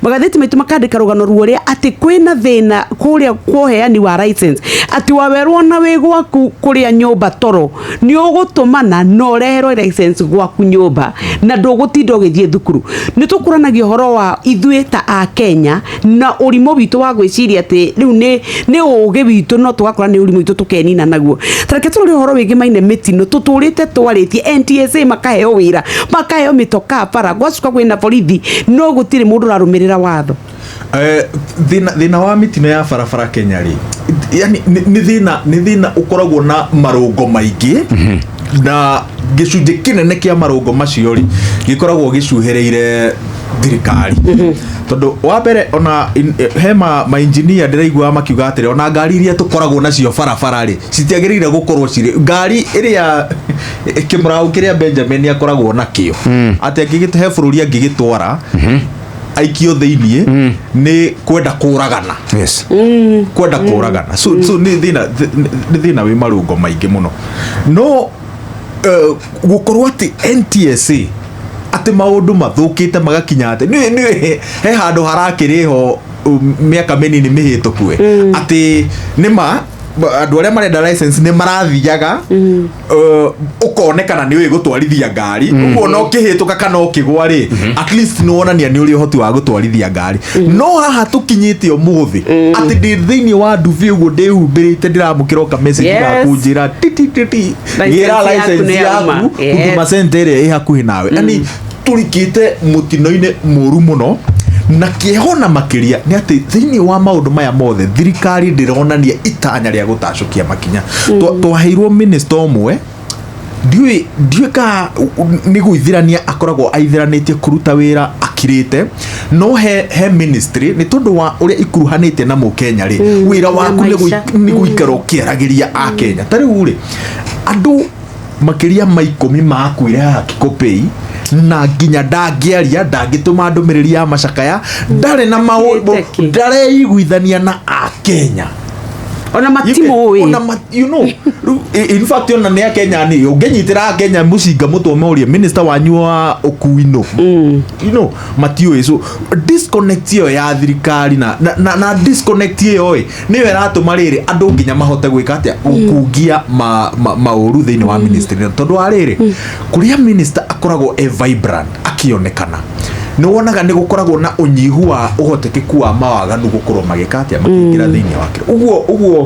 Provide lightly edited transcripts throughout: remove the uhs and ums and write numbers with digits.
Magathĩti maitũ makandĩka rũgano ruo rĩa atĩ kwĩna thĩna kũrĩa kwa ũheani wa license, atĩ wawerwo na wĩ gwaku kũrĩa nyũmba toro nĩ ũgũtũmana na ũreherwo license gwaku nyũmba na ndũgũtinda ũgĩthiĩ thukuru. Nĩ tũkũranagia ũhoro wa ithuĩ ta a Kenya na ũrimũ witũ wa gwĩciria atĩ rĩu nĩ ũgĩ witũ, no tũgakora nĩ ũrimũ witũ tũkenina naguo. Tareke tũrore ũhoro wĩgĩmaine mĩtino tũtũrĩte twarĩtie NTSA makaheo wĩra, makaheo mĩtokaa bara, gwacoka kwĩna borithi, no gũtirĩ mũndũ ũrarũmĩrĩra watho. Thĩna wa mĩtino ya barabara Kenya rĩ, yani nĩ thĩna ũkoragwo na marũngo maingĩ, na gĩcunjĩ kĩnene kĩa marũngo macio rĩ gĩkoragwo gĩcuhĩrĩire thirikari, tondũ wa mbere ona he ma engineer ndĩraiguaga makiuga atĩrĩ, ona ngari iria tũkoragwo nacio barabara rĩ citiagĩrĩire gũkorwo cirĩ ngari ĩrĩa kĩmũraũ kĩrĩa Benjamin akoragwo nakĩo, atĩ angĩgĩte he bũrũri angĩgĩtwara aikio thĩiniĩ nĩ kwenda kũragana. Kwenda kũragana. So nĩ thĩna wĩ marũngo maingĩ mũno, no gũkorwo atĩ NTSA atĩ maũndũ mathũkĩte magakinya atĩ nĩ he handũ harakĩrĩ ho mĩaka mĩnini mĩhĩtũku atĩ nĩ ma andũ arĩa marenda license nĩ marathiaga, ũkonekana nĩ ũĩ gũtwarithia ngari, ũguo ona ũkĩhĩtũka kana ũkĩgwa rĩ, at least nĩ wonania nĩ ũrĩ ũhoti wa gũtwarithia ngari. No haha tũkinyĩte ũmũthĩ atĩ ndĩ thĩinĩ wa ndubi ũguo ndĩhumbĩrĩte, ndĩramũkĩra o kamessage ga kũnjĩra ti ti ti ti License gĩra yaku license nĩ yauma. yaku Huduma Center ĩrĩa ĩ hakuhĩ nawe. Yani tũrikĩte mũtino-inĩ mũru mũno, na kĩeho na makĩria nĩ atĩ thĩinĩ wa maũndũ maya mothe thirikari ndĩronania itanya rĩa gũtacũkia makinya. Twaheirwo minister ũmwe, ndiũĩ ka nĩ gũithĩrania akoragwo aithĩranĩtie kũruta wĩra akirĩte, no he ministry nĩ tondũ wa ũrĩa ikuruhanĩte na mũkenya rĩ, wĩra waku nĩ maica. Nĩ gũikara ũkĩaragĩria akenya. Ta rĩu rĩ, andũ makĩria ma 10 makuire haha Kikopey, na nginya ndangĩaria, ndangĩtũma ndũmĩrĩri ya macakaya, ndarĩ na maũndũ. Akirĩte kĩ? Ndareiguithania na akenya. Ona matimũĩ. Ona rĩu, in fact ona nĩ akenya nĩ ũngĩnyitĩra akenya mũcinga mũtwe morie minister wanyu wa ũkui no matiũĩ. So disconnect ĩyo ya thirikari na disconnect ĩyo ĩ nĩyo ĩratũma rĩrĩ andũ nginya mahote gwĩka atĩa, gũkungia maũru thĩinĩ wa ministry ĩno, tondũ wa rĩrĩ kũrĩa minister akoragwo e vibrant akĩonekana, nĩ wonaga nĩ gũkoragwo na ũnyihu wa ũhotekeku wa mawaganu gũkorwo magĩka atĩa, makĩingĩra thĩinĩ wake. Ũguo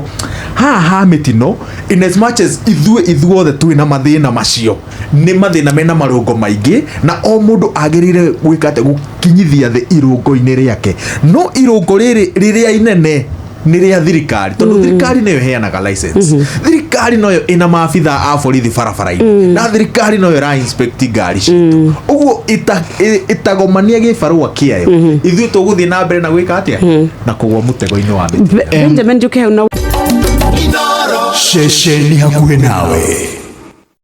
haha ha mĩtino, in as much as ithuĩ ithuothe twĩ na mathĩna macio, nĩ mathĩna mena marũngo maingĩ, na o mũndũ agĩrĩire gwĩka atĩa, gũkinyithia thĩ irũngo-inĩ rĩake, no irũngo rĩrĩ rĩrĩa inene nĩ rĩa thirikari, tondũ thirikari nĩyo ĩheanaga license, thirikari noyo ĩna maabitha a borithi barabara-inĩ, na thirikari noyo ĩra inspect ngari citũ. Ũguo ĩtagomania gĩbarũa kĩayo, ithuĩ tũgũthiĩ na mbere na gwĩka atĩa, na kũgwa mũtego-inĩ wa mĩtino. Benjamin, njuke hau na Ceceni hakuhĩ nawe.